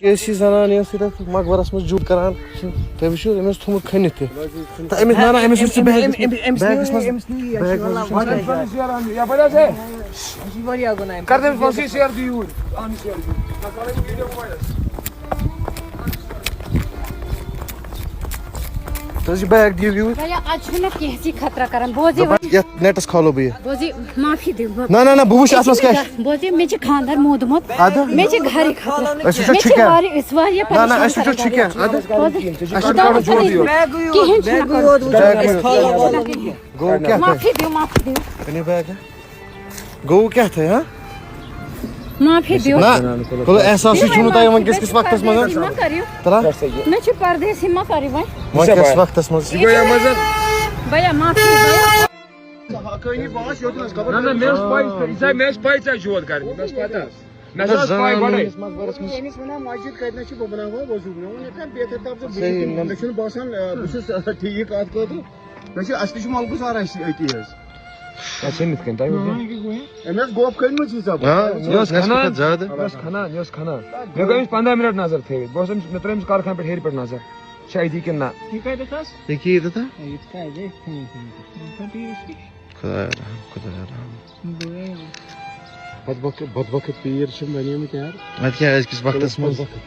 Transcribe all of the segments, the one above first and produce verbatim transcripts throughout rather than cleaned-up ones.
یہِ ٲسۍ یہِ زنان یۄس ییٚتٮ۪تھ مقبرس منٛز جوٗ کران چھِ، تُہۍ وٕچھِو، أمۍ اوس تھوٚمُت کھٔنِتھ تہِ۔ تہٕ أمِس، نہ، نہ، أمِس وٕچھ ژٕ بیگس منٛز، بیگس منٛز وٕچھ ژٕ۔ یپٲرۍ حظ ہے۔ کر تٔمِس منٛز یہِ شیر دِ یوٗرۍ۔ اہن شیر دِ۔ نہ، کر یہِ ویٖڈیو وایرل۔ تُہۍ حظ یہِ بیگ دِیِو یوٗرۍ۔ بھیا، از چھُنہٕ کینٛہہ تہِ خطرہ کران۔ بوزِ دَپان، یتھ نیٹس کھالو بہٕ یہِ۔ بوزِ، معافی دِیِو۔ نہ، نہ، نہ، بہٕ وٕچھِ اَتھ منٛز کیٛاہ چھُ۔ بوزِ، مےٚ چھِ خانٛدر موٗدمُت۔ اَدٕ؟ مےٚ چھِ گرِ خطرٕ۔ أسۍ وٕچھو مےٚ چھِ چھُ کیٛاہ۔ واریاہ، أسۍ واریاہ نہ، نہ، پریشان أسۍ وٕچھو کران چھُ کیٛاہ۔ گرِ۔ اَدٕ؟ بوزِ، اَسہِ چھُ خۄدایَس کَرُن حوالہٕ۔ جوڑ یہِ۔ کِہیٖنۍ چھُنہٕ بیگ گوٚو یوت وٕچھُن۔ بیگ گوٚو۔ معافی دِیِو، معافی دِیِو۔ گوٚو کیٛاہ تۄہہِ؟ معافی دِیِو۔ کٕنِو بیگ ہا؟ گوٚو کیٛاہ تۄہہِ، ہا؟ معافی دِیِو۔ نہ، کُلہٕ احساسٕے چھُنہٕ تۄہہِ وۄنۍ کِس کِس وقتس منٛز، ہا؟ پردیسی مہ کٔرِو۔ ترٛا؟ مےٚ چھِ پردیسی مہ کٔرِو وۄنۍ۔ وۄنۍ کِس وقتس منٛز؟ یہِ گوٚو یَتھ منٛز۔ بھیا، معافی، بھیا۔ نہ، نہ، مےٚ ٲس پَے، ژےٚ، مےٚ ٲس پَے ژےٚ چھُ یور کَرٕنۍ، مےٚ ٲس پَتہ۔ مےٚ چھِ آز پَے گۄڈَے۔ ییٚمِس وَنان مسجد کَتہِ نَس چھِ بہٕ بَناوہا وضوٗ۔ مےٚ ووٚن، ییٚتہِ نہ بہتر تَپھ ژٕ صحیح، بِہِتھ۔ نہ۔ مےٚ چھُنہٕ باسان، آ، بہٕ چھُس، آ، ٹھیٖک اَتھ خٲطرٕ۔ مےٚ چھِ، اَسہِ تہِ چھُ مَلکُس آرا اَسہِ أتی حظ۔ اَسہِ چھِ یِتھ کٔنۍ، تۄہہِ ووٚنوُ؟ أمۍ ٲس گوٚپھ کٔنمٕژ یہِ زَبر۔ آ، یہِ اوس نٮ۪صفہٕ کھَنان، کھۄتہٕ زیادٕ۔ یہِ اوس کھَنان، یہِ اوس کھَنان۔ مےٚ گٔے أمِس پنٛداہ مِنٹ نظر تھٲوِتھ۔ بہٕ اوسُس أمِس، مےٚ ترٛٲوۍ أمِس کارخانہٕ پٮ۪ٹھ ہیٚرِ پٮ۪ٹھ نظر۔ چھا أتی کِنہٕ نہ؟ یہِ کَتٮ۪تھ حظ؟ یہِ کیٛاہ یہِ تَتھ؟ یہِ تہِ کَتہِ گٔے؟ یہِ کَتہِ یہِ چھِ؟ خۄدایا رحم، خۄدایا رحم۔ بہٕ گٔے یِم۔ بدبخت، بدبخت پیٖر چھِ بَنیمٕتۍ یار۔ اَدٕ کیٛاہ أزکِس وقتَس منٛز؟ بدبخت۔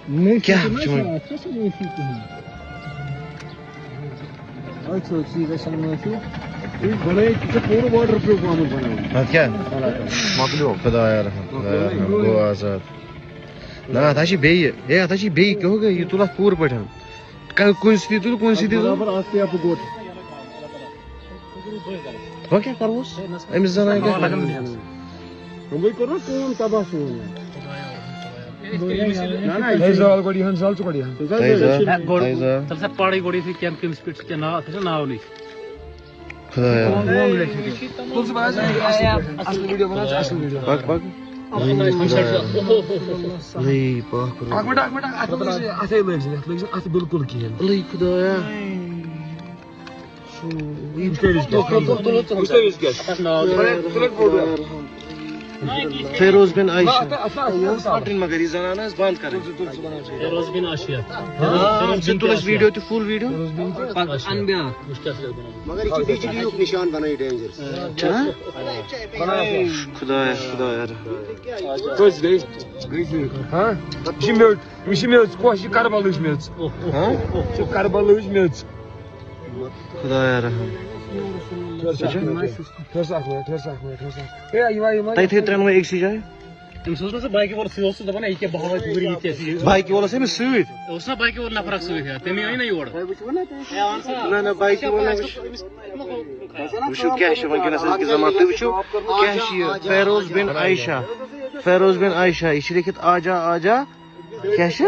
نٔے کیٛاہ فِکرِ چھُ ما وۄنۍ؟ چھِ اَتھ، کیٛاہ چھِ نٔے فِکرِ ہُنٛد؟ أتھۍ سۭتۍ چھِ یہِ گژھان معٲفی۔ تُہۍ بَنٲیِو، ژےٚ پوٗرٕ waterproof آمُت بَناونہٕ۔ اَدٕ کیٛاہ؟ مۄکلیو۔ خۄدایا رحم، خۄدایا رحم، گوٚو آزاد۔ نہ، اَتھ ہا چھِ بیٚیہِ، ہے، اَتھ ہا چھِ بیٚیہِ، کیٛاہ ہو گٔے؟ یہِ تُل اَتھ پوٗرٕ پٲٹھۍ۔ ک-، کُنہِ سۭتۍ تُل، کُنہِ سۭتۍ تُل۔ برابر اَتھ تہِ اَپہٕ گوٚٹ۔ وۄنۍ کیٛاہ کَرہوس؟ أمِس زَنانہِ کیٛاہ کَرو؟ وۄنۍ کوٚر نہ کٲم تباہ سون۔ نہ، نہ، یہِ تھٲے چھُ زال گۄڈٕ یِہَن، زال ژٕ گۄڈٕ یِہَن۔ تُل سا، تھٲے زال، یہِ چھُ تھٲے زال۔ تَلہٕ سا پَرٕے گۄڈٕ یِتھُے کَمہِ، کٔمِس پٮ۪ٹھ چھُ کیٛاہ ناو، اَتھ چھُ ناو نٕے۔ خۄدایا۔ تُل ژٕ بہٕ حظ اَصٕل پٲٹھۍ۔ اَصٕل ویٖڈیو بَناو ژٕ، اَصٕل ویٖڈیو۔ پَک، پَک۔ لٔے پاک روٗد۔ اَکھ مِنٹ، اَکھ مِنٹ، اَتھَے لٲگۍ زِ، اَتھ لٲگۍ زِ، اَتھ بِلکُل کِہیٖنۍ۔ لٔے خۄدایا۔ فیروز بن عائشہ۔ پَٹٕنۍ مگر یہِ زنان ٲس بنٛد کَرٕنۍ۔ فیروز بن عائشہ۔ ہاں، فیروز بن تُل اَسہِ عائشہ۔ ویٖڈیو تہِ، فُل ویٖڈیو۔ فیروز بن عائشہ۔ مگر یہِ چھِ بجلیُک نِشان بَنٲیِتھ ڈینجرس۔ چھا؟ خۄدایا، خۄدایا۔ کٔژ گٔے؟ ہاں؟ یہِ چھِ میٚژ، یہِ چھِ میٚژ، کۄس چھِ کربلٕچ میٚژ؟ ہاں؟ یہِ چھِ کربلٕچ میٚژ۔ خۄدایا رحم۔ ٹھٔہر سا اکھ مِنٹ، ٹھٔہر سا اکھ مِنٹ، ٹھٔہر سا اکھ مِنٹ، ٹھٔہر سا اکھ مِنٹ۔ ہے، یہِ وَ-، یہِ وَ-، تۄہہِ تھٲیِو ترٛٮ۪نوَے أکسٕے جایہِ؟ تٔمِس اوس نہٕ سُہ بایکہِ وول، سُہ اوس سُہ دَپان، یہِ کیٛاہ بہٕ ہاوَے یہِ کیٛاہ چھِ یہِ؟ بایکہِ وول اوس أمِس سۭتۍ؟ اوس نہ بایکہِ وول نفر اکھ سۭتۍ، ہا، تٔمی أنۍ نہ یور۔ نہ، نہ، بایکہِ وول نہ وٕچھ۔ وٕچھِو کیٛاہ چھُ وٕنکیٚنَس أزکِس زمانَس۔ تُہۍ وٕچھِو کیٛاہ چھُ یہِ؟ فیروز بن عائشہ، فیروز بن عائشہ، یہِ چھِ لیکھِتھ آجا آجا۔ کیٛاہ چھِ؟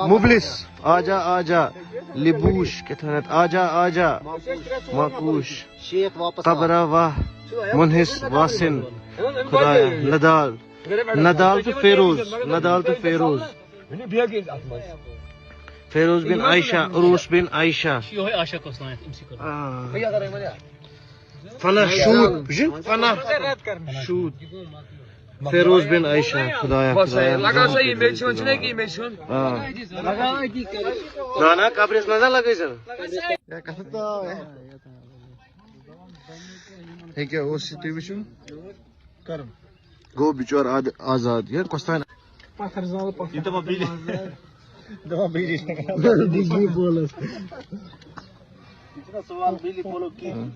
مبلس، آجا آجا، لبوش، کیٛاہ تھانٮ۪تھ؟ آجا آجا، ماکوش، تبرا واہ، منحس واسن، خدایا، ندال، ندال تہٕ فیروز، ندال تہٕ فیروز۔ فیروز بن عائشہ، عروس بن عائشہ۔ یِہوٚے عاشق اوس ناو أمۍ سٕے کوٚرمُت۔ آ۔ فنا شوٗد، وٕچھِو، فنا شوٗد۔ فیروز بن عائشہ، خدایا، بس، خدایا، لگا سا یہِ میٚژِ ہُنٛد، چھُنہ یہِ میٚژِ ہُنٛد؟ آ۔ نہ، نہ، قبرِس منٛز نہ لگٲے زن۔ ہے، کتھ تام؟ ہے، کیٛاہ اوس یہِ تُہۍ وٕچھِو؟ کرُن۔ گوٚو بِچور آد-، آزاد۔ یہِ کۄس تام؟ پتھر زال پتھر۔ یہِ دپان بِجلی۔ دپان بِجلی۔ بِجلی پولس۔ یہِ چھُنہ سوال بِجلی پولُک کینٛہہ۔